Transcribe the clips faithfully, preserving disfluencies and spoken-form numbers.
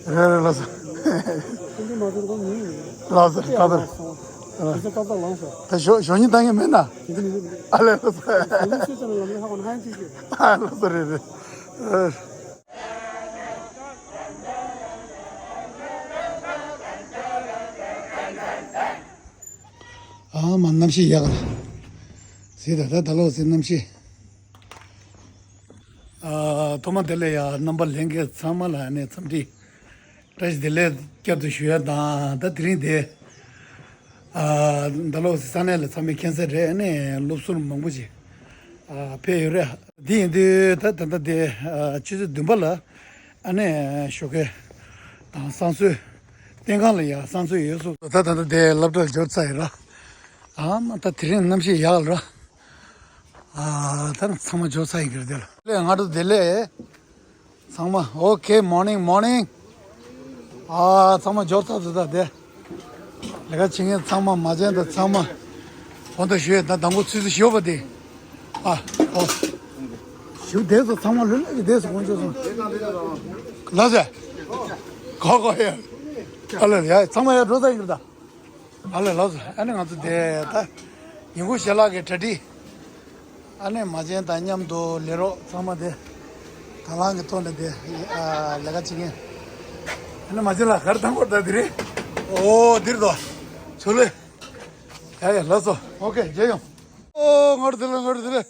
རེད་རེད། ལགས་སོ། ཁྱེད་ཚོ་མ་ཚོར་གོ་མིན། ལགས་སོ། ད་ལྟ་རེད། ཁྱེད་ཚོ་ཏག་ཏག་ལངས་སོང་། ད་ཞོ་ཞོ་ཉིན་བཏང་གི་མེད་ན། དེ་འདྲ་མི་འདུག་ཨ་ལས། ལགས་སོ། ཞོ་ཉིན་སུས་ཙམ་ལ་ལམ་ལ་ཧ་གོ་ན་ཧ་ཡང་ཅིག་ཅིག་ཨ་ལགས་སོ། རེད་རེད། ཨ་མ་གནམ་གཤིས་ཡག་ལ། ཟེར་ད་ད་ད་ལོ་ཟེར་གནམ་གཤིས། ཨ་ཐོག་མ་དེ་ལས་ཡ་རྣམ་པ་ལྷན་རྒྱས་ཚང་མ་ལ་ནས་འཚམས་འདྲི་བཀྲ་ཤིས་བདེ་ལེགས་བསྐྱར་དུ་ཞུ་ཡ་དང་། ད་དེ་རིང་དེ་ཨ་ད་ལོ་ས་གནས་ལ་ཚང་མས་མཁྱེན་གསལ་རེད། ཨ་ནས་སློབ་ཟུར་མང་པོ་ཞིག་ཨ་ཕེབས་ཡོད་རེད། དེ་ཡིན་དུས་ད་ད་ལྟ་དེ་ཨ་ཆུ་ཚོད་བདུན་པ་ལ་ཨ་ནས་ཞོགས་ཀས་དང་བསང་གསོལ་བསྟན་ཁང་ལ་ཡ་བསང་གསོལ་ཡོད་སོང་། ད་ད་ལྟ་དེ་སློབ་གྲྭ་འབྱོར་ཚར་ཡོད་ར། ཨ་མ་ད་དེ་རིང་གནམ་གཤིས་ཡག་ལ་ར། ཨ་ད་ཚང་མ་འབྱོར་ཚར་ཡིན་གྱི་རེད་དེ་ལ། ལས་སྔ་དྲོ་བདེ་ལེགས། ཚང་མ་ཨོ་ཁེ། མོར་ནིང་། མོར་ནིང་། ཨ་ཚང་མ་འབྱོར་ཚར་འདུག་ད་དེ་ལས་ཀ་བྱེད་མཁན་ཚང་མ་མ་བྱན་དང་ཚང་མ་གོང་དུ་ཞུས་ད་དང་པོ་ཚུད་ཚུད་ཞུ་བ་དེ། ཨ་ཨོ་ཞུ་བདེ་སོང་། ཚང་མ་ལྷོད་ལྷོད་ཀྱི་བདེ་སོང་། དཀོན་མཆོག་གསུམ་ལགས་སོ། གོ་གོ་ཡ། ཨ་ལ་ཡ་ཚང་མ་ཡ་འགྲོ་ས་ཡིན་གྱི་རེད་ད། ཨ་ལས། ལགས་སོ། ཨ་ནི་ང་ཚོ་དེ་ད་ཉིན་གུང་ཞལ་ལག་གི་གྲ་སྒྲིག་ཨ་ནི་མ་བྱན་དང་མཉམ་དུ་ལས་རོགས་ཚང་མ་དེ་དང་བླངས་ཀྱི་ཐོག་ནས་དེ་ཨ་ལས་ཀ་བྱེད་མཁན། ཨ་ནི་མ་བྱན་ལ་ག་རེ་བཏང་དགོས་ད་དེ་རེད། ཨོ་འདིར་དོ། ཆོ་ལེ། ཡ་ཡ་ལགས་སོ། ཨོ་ཁེ་མཇལ་ཡོང་། ཨོ་སྔ་དྲོ་བདེ་ལེགས། སྔ་དྲོ་བདེ་ལེགས།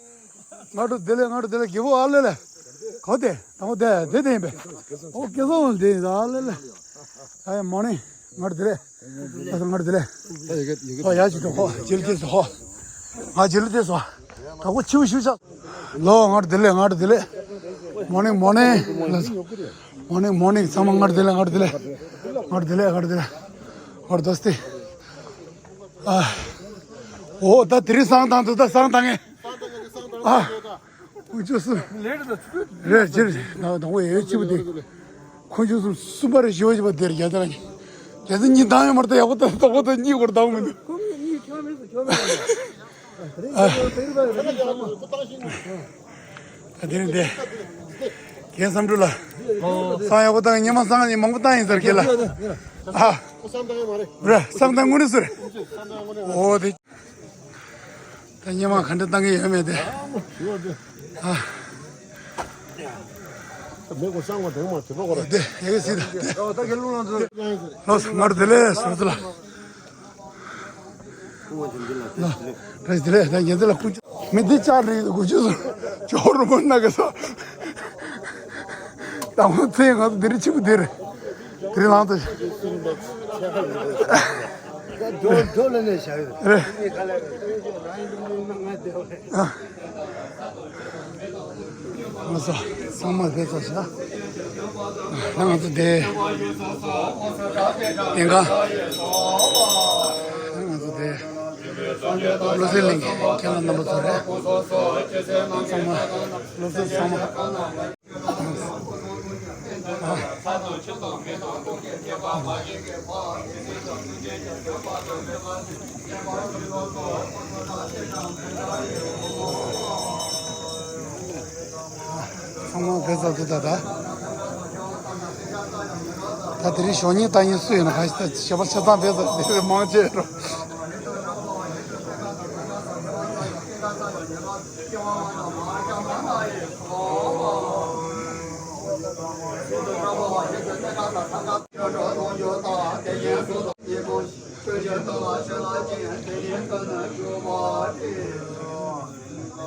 སྔ་དྲོ་བདེ་ལེགས། སྔ་དྲོ་བདེ་ལེགས། རྒད་པོ་ཨ་ལེ་ལེ། གོ་དེ་དང་པོ་དེ་དེ་དེ་ཡིན་པས། ཨོ་སྐལ་བཟང་དེ་ཡིན་ཨ་ལེ་ལེ། ཨ་ཡ་མོར་ནིང་། སྔ་དྲོ་བདེ་ལེགས། ཨ་སྔ་དྲོ་བདེ་ལེགས། ཨོ་ཡ་ཅིག་ཏུ་ཧོ་ཇི་ལི་ཏེ་སོ་ཧོ། ང་ཇི་ལི་ཏེ་སོ། ག་གོ་ཆིའུ་ཤུ་ཤ། ལོ་སྔ་དྲོ་བདེ་ལེགས། སྔ་དྲོ་བདེ་ལེགས། མོར་ནིང་། མོར་ནིང་། ལགས་སོ། མོར་ནིང་། མོར་ནིང་། ཚང་མ་སྔ་དྲོ་བདེ་ལེགས། སྔ་དྲོ་བདེ་ལེགས། སྔ་དྲོ་བདེ་ལེགས། སྔ་དྲོ་བདེ་ལེགས། སྔ་དྲོ་བདེ་ལེགས། ཨ། ཨོ་ད་དེ་རིང་བསང་བཏང་འདུག་ད་བསང་བཏང་ངེ། ཨ། དཀོན་མཆོག་གསུམ། རེད་ཅེར་ན་དང་པོ་ཡོད་ཅིག་པོ་དེ། དཀོན་མཆོག་གསུམ། གསུམ་པ་རེ་ཞི་བ་ཞི་བ་དེར་རྒྱ་ཚ་ནི། རྒྱ་ཚ་གཉིས་བཏང་ཡོད་མ་རེད་ད། ཡག་པོ་ད་དང་པོ་ད་གཉིས་སྐོར་བཏང་མི་འདུག་ཨ། ཨ་དེ་རིང་དེ། རྒན་བསམ་གྲུབ་ལགས། བསང་ཡག་པོ་བཏང་། སྔོན་མ་བསང་ནི་མང་པོ་བཏང་ཡིན་ཟེར་རྒན་ལགས། ཨ། རེད། བསང་བཏང་དངོས་གནས་སུ་རེད། ཨོ་དེ། ད་སྔོན་མ་ག་འདྲ་བཏང་གི་ཡོད་མེད་དེ། ཨ། མེ་གོ་སང་བ་དེ་མ་དེ་པ་གོ་ར། དེ་ཡེ་སི་ད། ལགས་སོ། སྔ་དྲོ་བདེ་ལེགས་ཟེར་ཚུལ་ལ། ལགས་བདེ་ལེགས། ད་ཡེ་སི་ལ་ཀུ་ཅོ། མི་འདི་ཅག་རེད་ཀུ་ཅོ་སོ། ཅོག་རུ་མོ་ན་ག་ས། དང་པོ་ཚེ་ང་ཚོ་འདི་རེད། ཆི་མོ་འདི་རེད། དེ་རིང་ལངས་ཏེ། འགྲོ་འགྲོ་ལ་ནས་བཞག་ཡོད། རེད། ཨ། ང་ཚོ་ཚང་མ་དེ་ཚོ་བཞག་ང་ཚོ་དེ། ཡིན་ག་ང་ཚོ་དེ། བློ་གསལ་གླིང་གི་མཁན་སློབ་རྣམ་པ་ཚོ་རེད། ཚང་མ་སློབ་ཕྲུག་ཚང་མ། ཚང་མ་བེ་ཙ་དུ་ད་ད། ད་དེ་རིང་ཞོགས་ཉིན་ད་ཡིན་སུ་ཡིན་ན་ཁ་ཤས་ད་ཞེ་པ་ཆ་ཚང་བེ་ཙ་དེ་མང་ཆེ་རོ།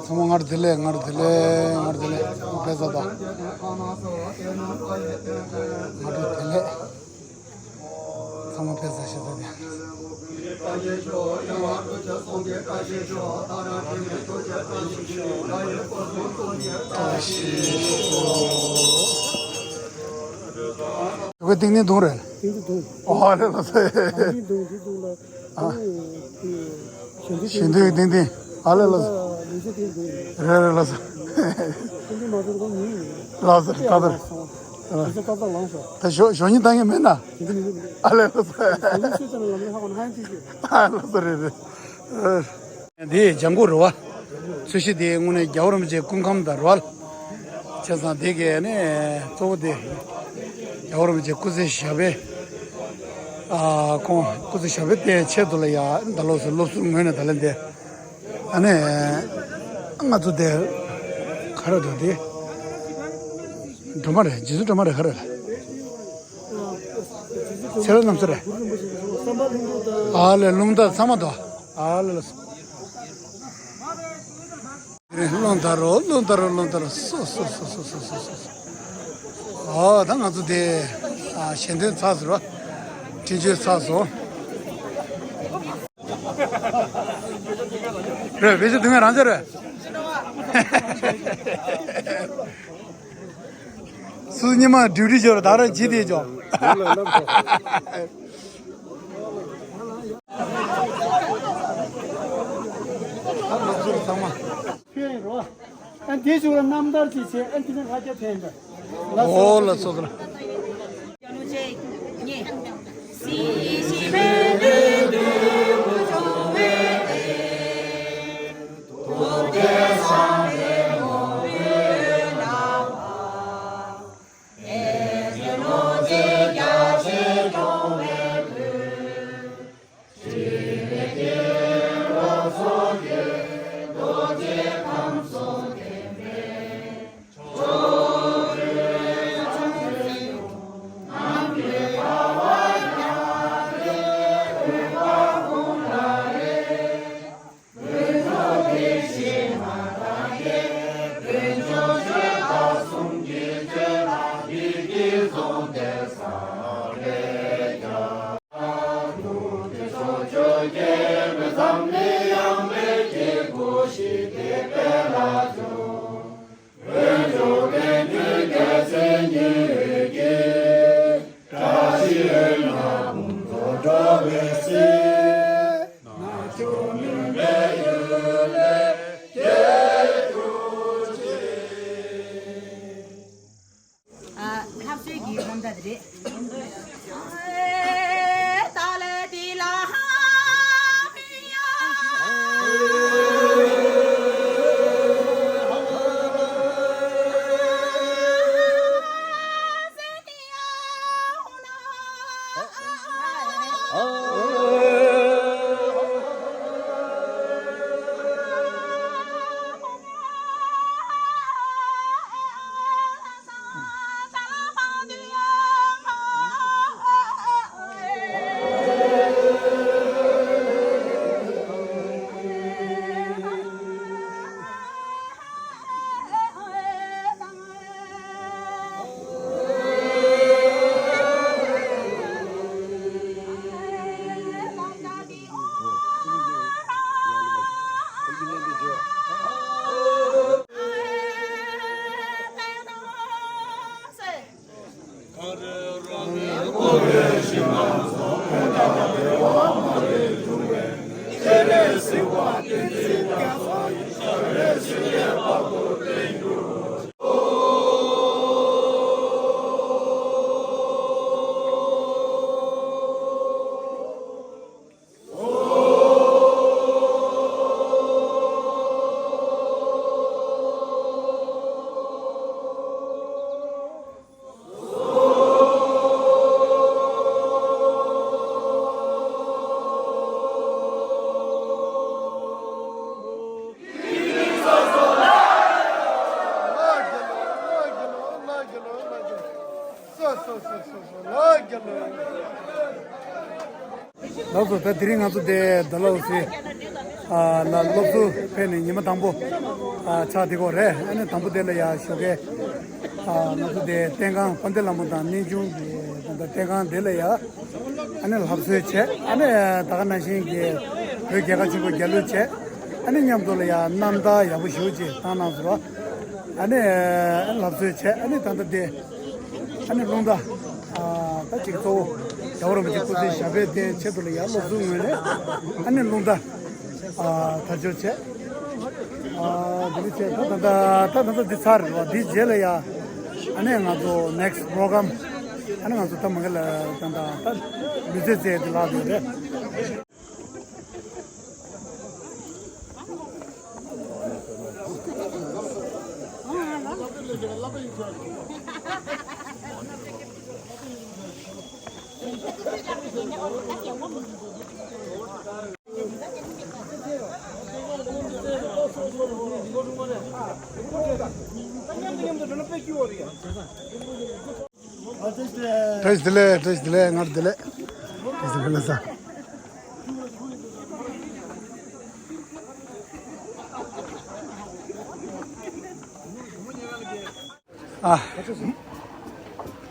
ཚང་མ་སྔ་དྲོ་བདེ་ལེགས། སྔ་དྲོ་བདེ་ལེགས། སྔ་དྲོ་བདེ་ལེགས། བེ་ཙ་ད། སྔ་དྲོ་བདེ་ལེགས། ཚང་མ་བེ་ཙ་ཞེ་ཙ་དེ། ཁོས་ཏིང་ནི་དུང་རེད། ཏིང་ནི་དུང་། ཨོ་ཨ་རེད་ལ་སེ། ཏིང་ནི་དུང་འདི་དུང་ལ། ཨ། ཞིང་དུས་ཏིང་ཏིང་། ཨ་ལེ་ལ་སེ། རེད་རེད་ལ་སེ། ལ་སེ་ད་དེར། ད་ཞོ་ཞོ་ཉིན་བཏང་གི་མེད་ན། ཨ་ལེ་ལ་སེ། ཨ་ལ་སེ་རེད་རེད། འདི་ལྗང་གུ་རུ་བ། ཚོས་གཞི་དེ་དངོས་གནས་རྒྱལ་བ་རིན་པོ་ཆེའི་སྐུ་ཁམས་དང་རུ་བ། བྱས་ཙང་དེ་གའི་ནི་གཙོ་བོ་དེ། རྒྱལ་བ་རིན་པོ་ཆེ་སྐུ་ཚེ་ཞབས་པད། ཨ་ཁོང་སྐུ་ཚེ་ཞབས་པད་བརྟན་ཆེད་དུ་ལ་ཡ་ད་ལོ་སོ་སློབ་ཟུར་ངོས་ནས་ད་ལན་དེ། ཨ་ནི་ང་ཚོ་དེ་ག་རེ་འདུག་དེ། སྒྲོལ་མ་རེད། རྗེ་བཙུན་སྒྲོལ་མ་རེད། ག་རེ་རེད། ཚེ་རབས་རྣམ་གསུམ་རེད། ཨ་ལེ་རླུང་རྟ་ཚང་མ་དོ། ཨ་ལེ་ལེ། རླུང་རྟ་རོ་རླུང་རྟ་རོ་རླུང་རྟ་རོ་སོ་སོ། ཨོ་ད་ང་ཚོ་དེ་ཨ་ཞལ་འདོན་ཚར་སོང་རོ། འཕྲིན་བཅོལ་ཚར་སོང་། རེད། བེད་སྤྱོད་སྡུག་བསྔལ་རང་བྱས་རེད། སུ་ཉི་མ་ཌིའུ་ཊི་བྱོས་ར་ད་ར་ཇི་དེ་བྱོས། ཨ་འདི་ཞུ་ལ་རྣམ་ཐར་གྱི་ཆེད་ཨ་འདི་ནི་ལྷ་རྒྱ་འཕེན་པ། ཨོ་ལ་སོ་ལ། ཨ། ལྷ་གསོལ་གྱི་རྣམ་ཐར་དེ་རེད། ལགས་སོ། ད་དེ་རིང་ང་ཚོ་དེ་ཌལ་ཧོ་སི་ཨ་ལ་སློབ་གསོ་ཕེབས་ནས་ཉི་མ་དང་པོ་ཨ་ཆགས་བསྡད་ཀྱི་ཡོད་རེད། ཨ་ནི་དང་པོ་དེ་ལ་ཡ་ཞོགས་ཀས་ཨ་ང་ཚོ་དེ་རྟེན་ཁང་དཔལ་ལྡན་ལྷ་མོ་དང་གནས་ཆུང་གི་ད་ལྟ་རྟེན་ཁང་དེ་ལ་ཡ་ཨ་ནི་ལྷ་གསོལ་བྱས། ཨ་ནི་ད་ག་ནང་བཞིན་གྱི་བོད་རྒྱལ་ཁབ་ཆེན་པོ་རྒྱལ་གླུ་བྱས། ཨ་ནི་མཉམ་དུ་ལ་ཡ་རྣམ་ཐར་ཡག་པོ་ཞེ་པོ་ཅིག་བཏང་གནང་སོང་ར། ཨ་ནི་ལྷ་གསོལ་བྱས། ཨ་ནི་ད་ལྟ་དེ། ཨ་ནི་རླུང་རྟ། ཨ་ད་ཅིག་གཙོ་བོ་རྒྱལ་བ་རིན་པོ་ཆེ་སྐུ་ཚེ་ཞབས་པད་བརྟན་ཆེད་དུ་ལ་ཡ་སློབ་ཟུར་ངོས་ནས་ཨ་ནི་རླུང་རྟ། ཨ་དར་ལྕོག་བྱས། ཨ་འདི་འདྲ་བྱས། ད་ད་ད་ད་ད་འདི་ཚར་རེད་བ། འདིའི་རྗེས་ལ་ཡ་ཨ་ནི་ང་ཚོ་ནེག་སི་པོ་རོ་གྷ་རམ་ཨ་ནི་ང་ཚོ་ད་མ་གི་ལ་ད་ད་ད་ལུས་རྩལ་རྩེད་འདི་ལག་འདི་རེད། བཀྲ་ཤིས་བདེ་ལེགས། བཀྲ་ཤིས་བདེ་ལེགས། སྔར་བདེ་ལེགས། བཀྲ་ཤིས་བདེ་ལེགས་ས། ཨ།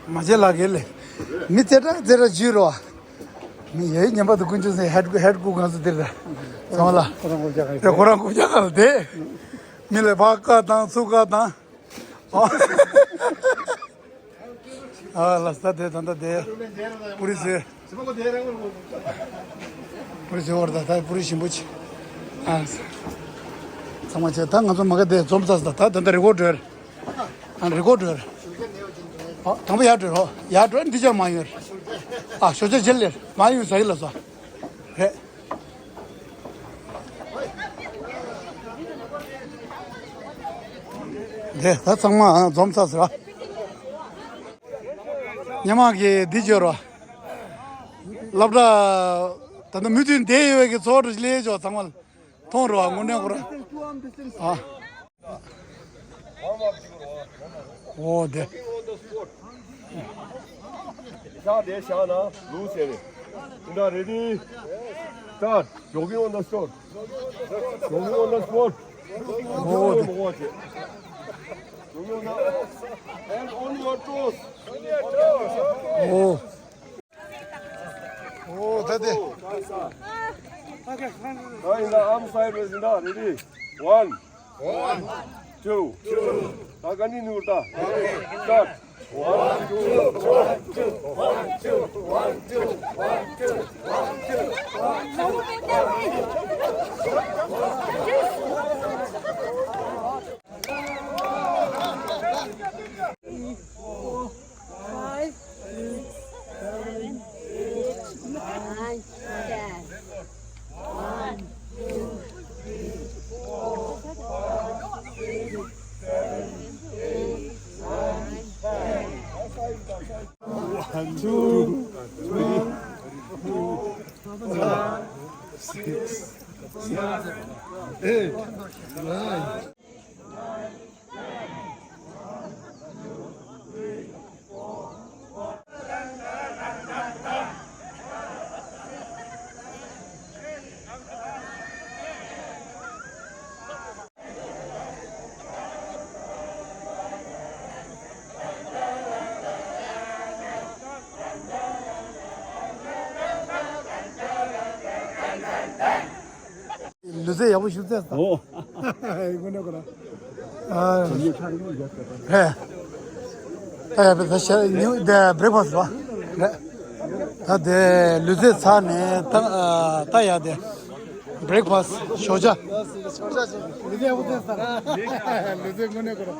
མ་བྱེད་ལགས་ཀྱི་ལས། མི་རྩེ་དྲག་རྩེ་དྲག་བརྗོད་རོགས། མི་ཡའི་ཉན་པ་དུ་ཀུན་སྤྱོད་ཟེར་ཧད་ཧད་ཀུ་གང་སུ་དེར་ད། ཚང་མ་ལ། ཁོ་རང་ཀུ་ཅག་ག་ལ་དེ། མི་ལས་ཕག་ཀ་དང་ཚུགས་ཀ་དང་། ཨ་ལ་ས་དེ་ད་ད་དེ། པུ་རི་སི། པུ་རི་སི་འོར་ད་ད་པུ་རི་ཞིམ་པོ་ཆེ། ཨ། ཚང་མ་ཆེ་ད་ང་ཚོ་མ་ག་དེ་འཛོམས་ཚར་ད་ད་ད་ད་རི་གོ་སྒྲོལ། ཨ་རི་གོ་སྒྲོལ། ཨ་དང་པོ་ཡར་སྒྲོལ་རོ། ཡར་སྒྲོལ་འདི་ཅག་མ་ཡོད། ཨ་ཞོ་ཅག་ཇེ་ལེར་མ་ཡོད་ཟ་ཡི་ལ་ས། རེད། དེ་ད་ཚང་མ་འཛོམས་ཚར་ཟེར་བ། ཉི་མ་གི་འདི་བརྗོད་རོགས། སློབ་གྲྭ་ད་ལྟ་མུ་མཐུད་བསྡད་ཡོད་པའི་གི་ཚོགས་འདུ་ལས་ཆོག་ཚང་མ་མཐོང་རོགས་དངོས་གནས་ཁོ་རང་། ཨ། འོ་དེ། ཤག་དེ་བཞག་ན་ལུག་ཟེར་རེད། ད་ready, start. Jogging on the spot. Jogging on the spot. འོ་དེ། Jogging on the, and on your toes. འོ། འོ་ད་དེ། Now in the arm sideways, in the ready. One. One. Two. Two. Now continue, Urta. Start. One, two, one, two, one, two, one, two, one, two, one, two, one, two. Five, six, seven, eight, nine, ten. One, two, three, four, five, six, seven, eight, nine, ten. One, two, three, four, five, six, seven, eight, nine. ལུས་རྩལ་ཡག་པོ་ཞུ་རྩལ་ས། ཨོ། དངོས་གནས་ཁོ་རང་། ཨ། ཧེ། ད་ཡག་པོ་ད་ཤ་ཉིན་དེ་breakfast རེད། ད་དེ་ལུས་རྩལ་ཚར་ནས་ད་ད་ཡག་དེ་breakfast ཞོགས་ཇ། ཞོགས་ཇ་ཞིག་ལུས་རྩལ་ཡག་པོ་རྩལ་ས། ལུས་རྩལ་དངོས་གནས་ཁོ་རང་།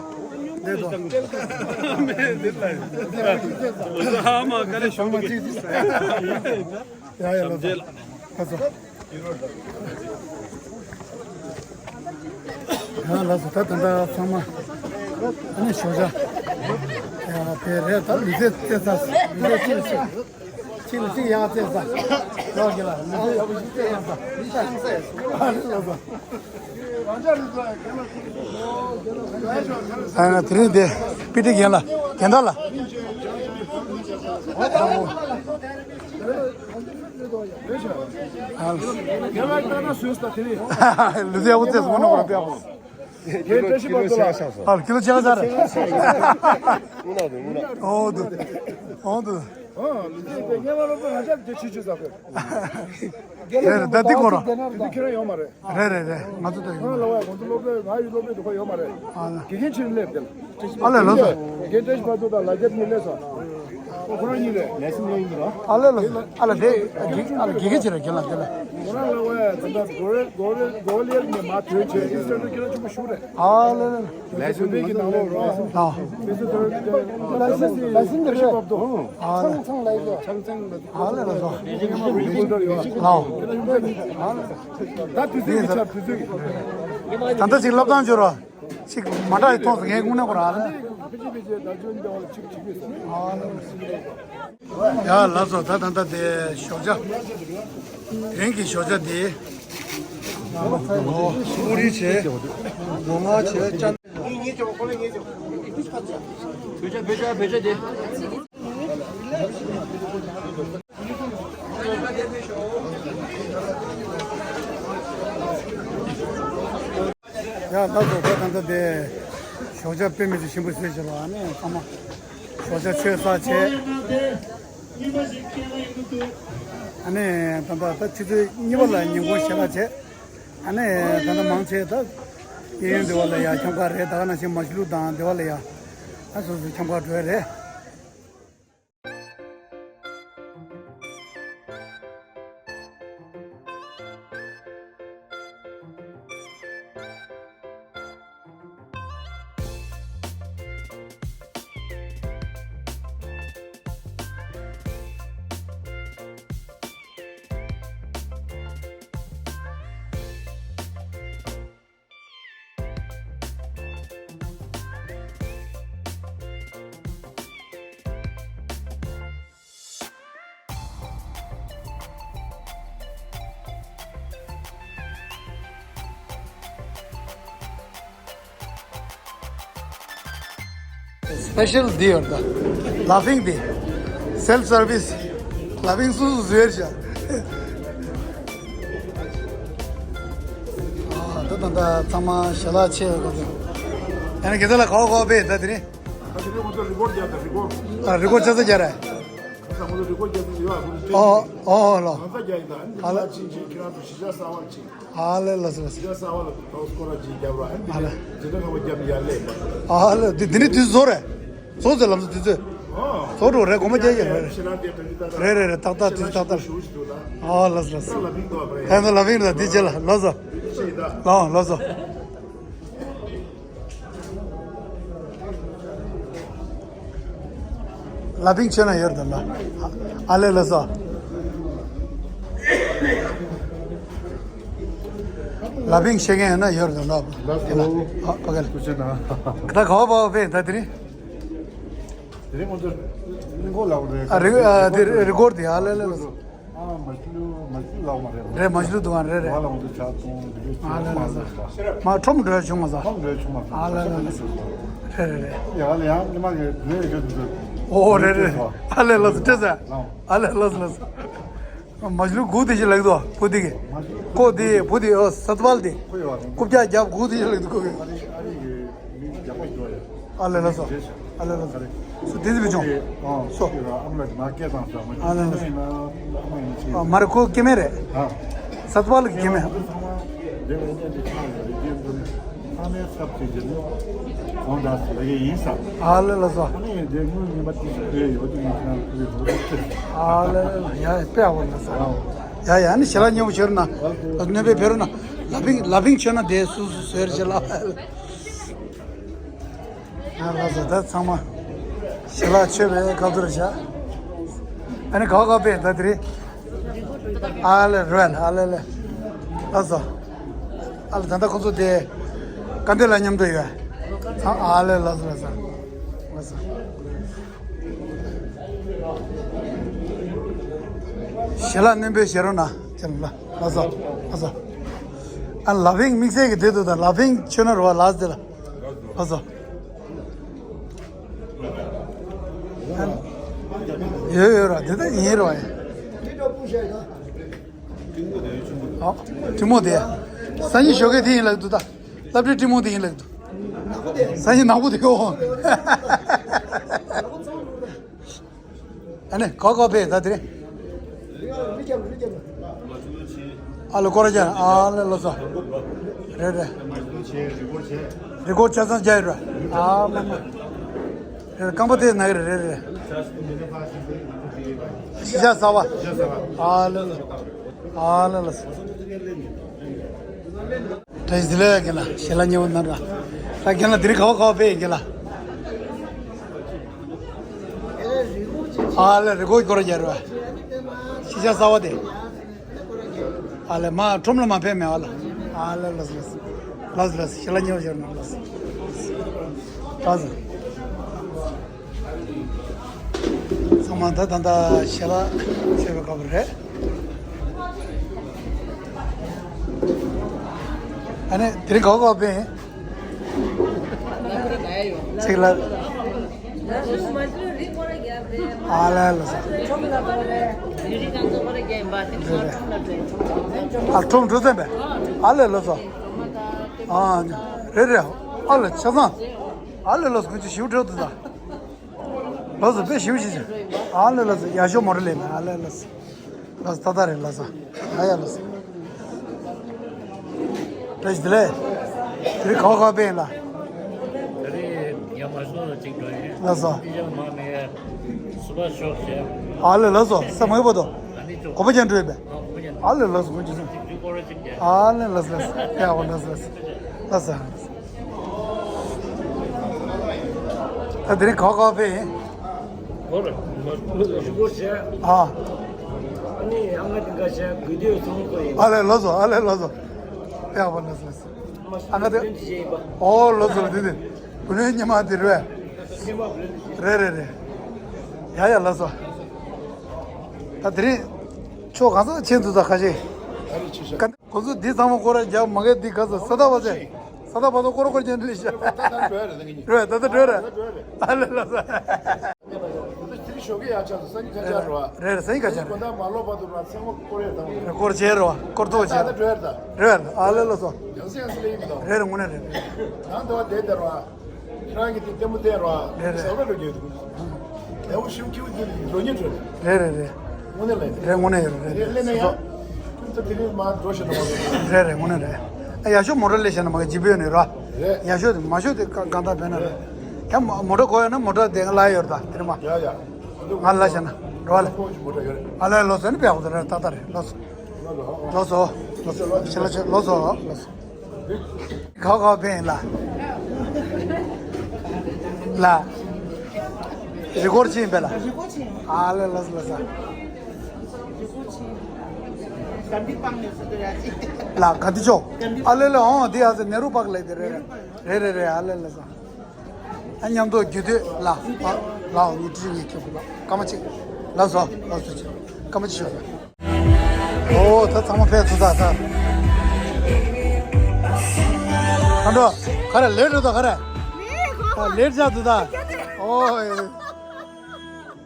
དེ་ཚོ། ཨ་མ་ག་རེ་ཞོགས་ཇ་ཅིག་ཡ་ཡ་ལོ། ལགས་སོ། ཡང་ལགས་སོ། ད་ད་ལྟ་ཚང་མ་ཨ་ནི་ཞོགས་ཇ་ཡང་དེ་རེད། ད་ལུས་རྩལ་རྩེད་ས། ལུས་རྩལ་གཅིག་ལ་གཅིག་གཅིག་ལ་གཅིག་ཡང་རྩེད་ས། ལོ་རྒྱུ་ལ་ལུས་རྩལ་ཡག་པོ་ཞིག་རྩེད་ཡག་ས། ཨ་ནི་ལགས་སོ། ཨ་དེ་རིང་དེ་པི་ཏི་རྒན་ལགས། རྒན་དར་ལགས། ཨ་ལུས་རྩལ་ཡག་པོ་རྩེད་སོང་ན་འོ་ན་དཔེ་ཡག་པོ། ཁྱེད་བཀྲ་ཤིས་པ་ཚོ་ལ། ཨ་ཀི་ལོ་ཆེ་བ་ཟ་རེད། ཨོ་དུ། ཨོ་དུ། ཨོ་ལུས་རྩལ་དེ་ཉེ་བ་ལོ་པོ་ང་ཅག་དེ་ཆུ་ཆུ་ཟ་དགོས། རེད་རེད། ད་འདི་གོ་ར། འདི་ཁྱེད་རང་ཡོང་མ་རེད། རེད་རེད་རེད། ང་ཚོ་ད་ཁོ་རང་ལ་བ་ཡ་ཁོང་ཚོ་སློབ་གྲྭའི་ང་ཡི་སློབ་གྲྭའི་དུ་ཁ་ཡོད་མ་རེད། ཨ་ལ། དགེ་རྒན་ཕྱིར་སླེབས་དེ་ལ། ཨ་ལས་ལགས་སོ། དགེ་རྒན་བཀྲ་ཤིས་ཕར་ཚུར་དང་ལ་རྒྱ་ཕྱིར་སླེབས་སོང་། ཁོ་ཁོ་རང་གཉིས་རེད། ལེ་སི་ནི་ཡིན་འདུག་ར། ཨ་ལས་ལགས་སོ། ཨ་ལ་དེ་དགེ་ཨ་ལ་དགེ་རྒན་ཕྱིར་རྒན་ལགས་དེ་ལ། ཁོ་རང་ལ་བ་ཡ་ད་ལྟ་གོ་རེ་གོ་རེ་གོ་ལེར་ནས་མ་ཐོན་བྱས་ཨིན་སི་ཊྲག་ཊར་ཁྱེད་རང་ཆེན་པོ་ཞུ་རེད། ཨ་ལས་ལགས། ལེ་སི་ནི་གི་ནང་ལོགས་རོ། ཨ། ལེ་སི་ནི་ལེ་སི་ནི་རེད། ཨ་ལས། ཚང་ཚང་ལ་ཡོད། ཚང་ཚང་ལ། ཨ་ལས་ལགས་སོ། ཨ་ལས། ད་དུས་ཚོད་ཀྱི་ཆར་དུས་ཚོད་ཀྱི། ད་ལྟ་ཅིག་སློབ་སྟངས་བྱོས་རོགས། ཅིག་མ་འདྲ་ཡི་མཐོང་སོང་། ངས་དངོས་གནས་ཁོ་རང་ཨ་ལས། ཡ་ལགས་སོ། ད་ད་ད་དེ་ཞོགས་ཇ། དེ་རིང་གི་ཞོགས་ཇ་དེ། ཨོ་ཨུ་རི་བྱས། སྒོ་ང་བྱས། ཅ། བོད་ཇ་བོད་ཇ་བོད་ཇ་དེ། ཡ་ལགས་སོ། ད་ད་ད་དེ་ཞོགས་ཇ་དཔེ་མི་སྲིད་ཞིམ་པོ་བཟོས་བྱས་ལ། ཨ་ནི་ཚང་མ་ཞོགས་ཇ་མཆོད་ས་བྱས། ཨ་ནི་ད་ད་ད་ཆུ་ཚོད་གཉིས་པ་ལ་ཉིན་གུང་ཞལ་ལག་བྱས། ཨ་ནི་ད་ད་མང་ཆེ་ད་གཡས་གཡོན་སྡེ་བ་ལ་ཡ་འཁྱམ་ག་རེད། ད་ག་ནང་བཞིན་མ་ཤི་ལུ་དང་སྡེ་བ་ལ་ཡ་ཨ་སོ་སོ་འཁྱམ་ག་འགྲོ་ཡ་རེད། སི་པེ་ཤལ་འདི་ཡོད་ད། ལ་ཕིང་འདི། སེལ་ཕི་སར་བིས། ལ་ཕིང་སུ་སུ་ཟེར་བྱ། ཨ་ད་ད་ད་ཚང་མ་ཞལ་ལག་མཆོད་ཡོད་ག་ཡ་ནི་གེ་ད་ལ་གའོ་གའོ་པེ་ད་དེ་ནི། ད་དེ་ནི་ང་ཚོ་རི་ཀོར་རྒྱབ་ད་རི་ཀོར། ཨ་རི་ཀོར་ཆ་ཚ་རྒྱ་ར། ང་ཚོ་རི་ཀོར་རྒྱབ་ད་ཡོད་ཨ། ཨོ་ཨོ་ལོ། ང་ཚ་རྒྱ་ཡིན་ད་ཨ་ནི་ཨ་ལ་ཕྱིན་ཕྱིན་ཁྱེད་རང་ཚོ་ཞི་ཆ་གསར་བ་ཕྱིན། ཨ་ལེ་ལགས་སོ་ལགས་སོ། ཞི་ཆ་གསར་བ་ལ་ཐོག་སྐོར་ར་ཅིག་རྒྱབ་ར་ཨ་ནི་ཨ་ལེ། དེ་ནི་ཁ་བ་རྒྱབ་ཡ་ལེ་མ། ཨ་ལེ་དེ་དེ་ནི་དུས་ཚོད་རེད། ཚོགས་ཚོད་ལམ་སང་དུས་ཚོད། ཚོགས་འགྲོ་རེད་དགོང་མོ་རྒྱག་ཡོད་རེད། རེད་རེད་རེད་ཏག་ཏག་དུས་ཏག་ཏག་ཨ་ལགས་ལགས། ཧན་ད་ལ་བིང་ར་དེ་རྗེས་ལ་ལགས་སོ། ལགས་ལགས་སོ། ལ་བིང་ཆོས་ན་ཡོད་དམ་ལ། ཨ་ལེ་ལགས་སོ། ལ་བིང་ཤེས་མཁན་ཡོད་ན་ཡོད་དམ་ལ། ལགས་སོ། ཨ་ཕ་ག་ལ། ཐུགས་རྗེ་གནང་། ད་ག་བ་བ་བས་ད་དེ་རིང་། དེ་རིང་ང་ཚོ་རི་མགོ་ལ་རེད། ཨ་རི་ཨ་དེ་རི་མགོ་དེ་ཨ་ལེ་ལེ་ལེ། ཨ་མ་ཤི་ལུ་མ་ཤི་ལུ་ལག་མ་རེད། རེད་མ་ཤི་ལུ་དུ་ཨ་རེད་རེད། ང་ལ་ང་ཚོ་ཇ་འཐུང་འདི་ཚོ་ཨ་ལེ་ལེ་ལེ། མ་ཁྲོམ་འགྲོ་ཡ་བྱུང་མ་ས། ཁྲོམ་འགྲོ་ཡ་བྱུང་མ་ས། ཨ་ལེ་ལེ་ལེ། རེད་རེད་རེད། ཡ་ལ་ཡང་ཉི་མ་གི་འགྲོ་ཡ་གི་འདུག་ཨོ་རེད་རེད། ཨ་ལེ་ལགས་སོ་ལགས་སོ། ཨ་ལེ་ལགས་སོ་ལགས་སོ། མ་ཤི་ལུ་གུ་དེ་ཞིག་ལེགས་དོ་བུ་དེ་གི། ཀོ་དེ་བུ་དེ་ཨོ་སད་བལ་དེ། རྐུབ་བཀྱག་རྒྱབ་གུ་དེ་ཞིག་ལེགས་དོ་ཀོ་གི། ཨ་ལེ་ལགས་སོ། ཨ་ལེ་ལགས་སོ། སུ་དེ་ཚེ་བི་ཆུང་། སོ། ཨ་ལེ་ལགས་སོ། མ་རེད་ཁོ་སྐྱེ་མེད་རེད། སད་བལ་གི་སྐྱེ་མེད། ཨ་ལེ་ལགས་སོ། ཨ་ལེ་ཡ་དཔེ་ཨ་བ་ལགས་སོ། ཡ་ཡ་ནི་ཞལ་ལག་ཉེ་བོ་ཤོར་ན། ནོ་བེ་ཕེ་རུ་ན། ལ་ཕིང་ལ་ཕིང་ཆོས་ན་དེ་སུ་སུ་ཟེར་ཞལ་ལག་ཡ་ལགས་སོ། ད་ཚང་མ་ཞལ་ལག་མཆོད་པའི་སྐབས་དུ་རེད་ཤག་ཨ་ནི་ག་བ་ག་བས་ད་དེ་རེད། ཨ་ལེ་རོལ་ཨ་ལེ་ལེ། ལགས་སོ། ཨ་ལེ་ད་ལྟ་ཁོ་ཚོ་དེ་སྐལ་ལྡན་ལ་མཉམ་དུ་ཡོད། ཨ་ལེ་ལགས་སོ་ལགས་སོ། ལགས་སོ། ཞལ་ལག་སྣོན་པའི་ཞལ་རོ་ན་ཅན་ལ་ལགས་སོ་ལགས་སོ། ཨ་ལ་ཕིང་དམིགས་བསལ་གྱི་དེ་དུ་དང་ལ་ཕིང་ཆོས་ན་རོ་བ་ལགས་དེ་ལ་ལགས་སོ། ཡོད་ཡོད་ར་དེ་ད་ཡིན་རོ་ཡ། ཨ་ཐུན་མོང་དེ། སང་ཉིན་ཞོགས་ཀས་དེ་ཡིན་ལགས་འདུག་ད། སློབ་གྲྭའི་ཐུན་མོང་དེ་ཡིན་ལགས་འདུག་སང་ཉིན་ནག་པོ་དེ་ཡོང་། ཨ་ནི་ག་ག་བས་ད་དེ་རེད། ཨ་ལོ་ཀོ་ར་ཅན་ཨ་ལེ་ལགས་སོ། རེད་རེད། རི་སྐོར་ཆ་ཚང་རྒྱ་ཡོད་ར། ཨ་མ་མ། རེད་རྐང་པ་དེ་ན་གི་རེད་རེད་རེད། ཤི་ཤ་ས་བ། ཨ་ལེ་ལགས་སོ། ཨ་ལེ་ལགས་སོ། བཀྲ་ཤིས་བདེ་ལེགས་རྒན་ལགས། ཞལ་ལག་མཉེས་པོ་གནང་ར། ད་རྒན་ལགས་དེ་རིང་ག་བ་ག་བ་ཕེབས་རྒན་ལགས། ཨ་ལེ་རི་མགོ་སྐོར་རྒྱག་ར། ཤི་ཤ་ས་བ་དེ། ཨ་ལེ་མ་ཁྲོམ་ལ་མ་ཕེབས་མེད་ཨ་ལ། ཨ་ལེ་ལགས་སོ་ལགས་སོ། ལགས་སོ་ལགས་སོ། ཞལ་ལག་མཉེས་པོ་ཞིག་གནང་ལགས་སོ། ལགས་སོ། མ་ད་ད་ད་ཞལ་ལག་མཆོད་པའི་སྐབས་རེད། ཨ་ནི་དེ་རིང་ག་བ་ག་བ་ཕེབས་ཡིན། གཅིག་ལ། ཨ་ལས་ལ་ས། ཨ་ཁྲོམ་འགྲོ་ཙམ་པས། ཨ་ལས་ལ་ས། ཨ་རེད་རེད། ཨ་ལས་ཆ་ཚང་། ཨ་ལས་ལ་ས་ཁོང་ཚོ་ཞིབ་འགྲོ་དུ་ད། ལགས་སོ། དཔེ་ཞིམ་ཞིག་བྱུང་། ཨ་ལས་ལགས་སོ། ཡག་ཤོས་མོ་རེ་ལེན་ན། ཨ་ལས་ལགས་སོ། ལགས་སོ། ཏག་ཏག་རེད་ལགས་སོ། ཨ་ཡ་ལགས་སོ། བཀྲ་ཤིས་བདེ་ལེགས། དེ་རིང་ག་བ་ག་བ་ཕེབས་ཡིན་ལ། དེ་རིང་ཡར་མར་ཤོག་ཅིག་འགྲོ་ཡིན། ལགས་སོ། དེ་ཡང་མ་མེད། སུ་བ་ཤོག་བྱས། ཨ་ལས་ལགས་སོ། ས་མོའི་བར་དུ། ཨ་ནི་ཅོ། གོ་པ་ཅན་འགྲོ་ཡིན་པས། ཨ་གོ་པ་ཅན། ཨ་ལས་ལགས་སོ། ཁོང་ཅི་སོང་། ཅིག་སྐོར་ར་ཅིག་རྒྱག་ཨ་ལས་ལགས་སོ་ལགས་སོ། ཡག་པོ་ལགས་སོ་ལགས་སོ། ལགས་སོ། ད་དེ་རིང་ག་བ་ག་བ་ཕེབས་ཡིན། འོ་རེད། མ་ཞུ་སྐོར་བྱས། ཨ། ཨ་ནི་ཨ་ང་དེ་འགའ་བྱས་དགོས་དུས་ཚོང་དགོས་ཡིན། ཨ་ལས་ལགས་སོ། ཨ་ལས་ལགས་སོ། ཡག་པོ་ལགས་སོ་ལགས་སོ། ཨ་ང་དེ། ཨོ་ལགས་སོ་དེ་དེ། བུ་ལོན་སྔོན་མ་དེ་རེད། རེད་རེད་རེད། ཡ་ཡ་ལགས་སོ། ད་དེ་རིང་ཕྱོགས་གང་ས་ཕྱིན་འདུག་ད་ཁ་ཤས། ཁོང་ཚོ་འདི་ཚང་མ་སྐོར་ར་རྒྱབ་མ་གི་འདི་ག་ས་ས་ད་བ་ཚེ། ས་ད་བ་ཚོ་སྐོར་སྐོར་ཅན་ལས་ཤ། ད་ལྟ་འགྲོ་རེད། ད་ལྟ་འགྲོ་རེད། ཨ་ལས་ལགས་སོ། ཁོང་ཚོ་དེ་རིང་ཞོགས་ཀས་ཡར་ཆགས་སོང་། སང་ཉིན་ཁ་ཆག་རེད་བ། རེད་རེད། སང་ཉིན་ཁ་ཆག་རེད། དགོང་དག་མ་ལོག་བར་དུ་ར་ཚང་མ་སྐོར་རེད་དང་། རེད། སྐོར་བྱས་རེད་བ། སྐོར་ཐོག་བྱས་ད་ལྟ་འགྲོ་རེད། ད་རེད་བ། ཨ་ལས་ལགས་སོ། ཡང་སེ་ཡང་སེ་ལས་ཡིན་དང་། རེད་རེད། དངོས་གནས་རེད། ནང་དུ་བ་བསྡད་བསྡད་ར། ཁྱེད་རང་གིས་དེ་ལྟད་མོ་བལྟས་ར། རེད་རེད། ཟ་བ་འགྲོ་རྒྱུ་འདུག་ལེའུ་ཤུགས་ཀྱིས་དེ་ལོ་ཉེར་འགྲོ་རེད། རེད་རེད་རེད། དངོས་གནས་ལས། རེད། དངོས་གནས་ཡོད་རེད། རེད་རེད། ལས་ན་ཡང་། ཁྱོད་ཚོ་དེ་རིང་མར་འགྲོ་ཤེས་ན་མ་གཏོགས། རེད་རེད། དངོས་གནས་རེད། ཨ་ཡག་ཤོས་མོ་ཊ་ལས་ཤེས་ན་མ་གི་ཇི་པི་ཡོད་ནི་ར། རེད། ཡག་ཤོས་དེ་མ་ཤོས་དེ་གང་ལྟར་བས་ན་རེད། ཡང་མོ་ཊ་གོ་ཡོད་ན་མོ་ཊ་དེ་ང་ལ་ཡོད་ར་ད་དེ་རིང་མ། ཡ་ཡ། ང་ལ་ཤེས་ན་རོ་ལ། ཁོང་གི་མོ་ཊ་ཡོད་རེད། ཨ་ལས་ལོ་སོན་པའི་འོག་ཏུ་རེད། ད་ད་རེད། ལོ་སོ། ལོ་སོ། ལོ་སོ། ལོ་སོ། ལོ་སོ། ག་བ་ག་བ་ཕེབས་ཡིན་ལ། ལ། རི་སྐོར་ཕྱིན་པས་ལ། ཨ་ལས་ལགས་སོ་ལགས་སོ། ལ་ག་འདི་ཆོ། ཨ་ལས་ལས། འོང་འདི་ཨ་ཟེར་ནེ་རུ་པཱརྐ་ལས་དེ་རེད་རེད། རེད་རེད་རེད། ཨ་ལས་ལགས་སོ། ཨ་མཉམ་དུ་རྒྱུད་སྟོད་ལ། ལ་འོ་ནི་ཁྲི་ངས་ཁྱོད་ཀྱི་ལ་སྐར་མ་གཅིག་ལགས་སོ་ལགས་སོ་ཅིག་སྐར་མ་གཅིག་ཤོག་ཨོ་ད་ཚང་མ་ཕེབས་ཚུལ་ད་ད། ཁ་འགྲོ། ག་རེ་ལེ་འགྲོ་ད་ག་རེ། ད་ལེ་ཆགས་འདུག་ད། ཨོ་ཨེ།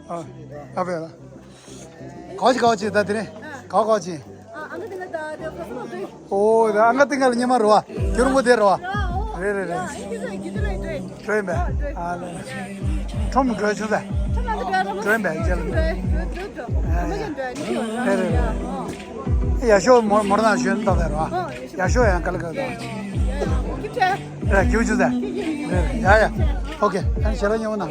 ཨ་ཨ་བས་ལ། ག་བ་ཅི་ག་བ་ཅི་ད་དེ་རིང་ག་བ་ག་བ་ཅི། ཨ་ཨ་ང་དེ་ང་ད་དེ་ཁོ་སོང་དེ། ཨོ་ད་ཨ་ང་དེ་ང་ལ་ཉི་མ་རོ་བ་ཁྱོད་རང་པོ་དེ་རོ་བ། རེད་རེད་རེད། ཨ་ཨ་ཨ་ཨ་ཨ་ཨ་ཨ་ཨ། ཁྲོམ་འགྲོ་ཆུ་ཟ། ཁྲོམ་པས་རྗེས་ལ། རེད་རེད་རེད། ཡ་ཤོ་མོ་མོར་ན་ཞོན་ཏོག་རེད་བ། ཡ་ཤོ་ཡང་ག་ལ་ག་ལ། རེད་རྒྱུ་ཆུ་ཟ། རེད་ཡ་ཡ། ཨོ་ཁེ། ཨ་ནི་ཞལ་ལག་ཉོ་ན་ལ།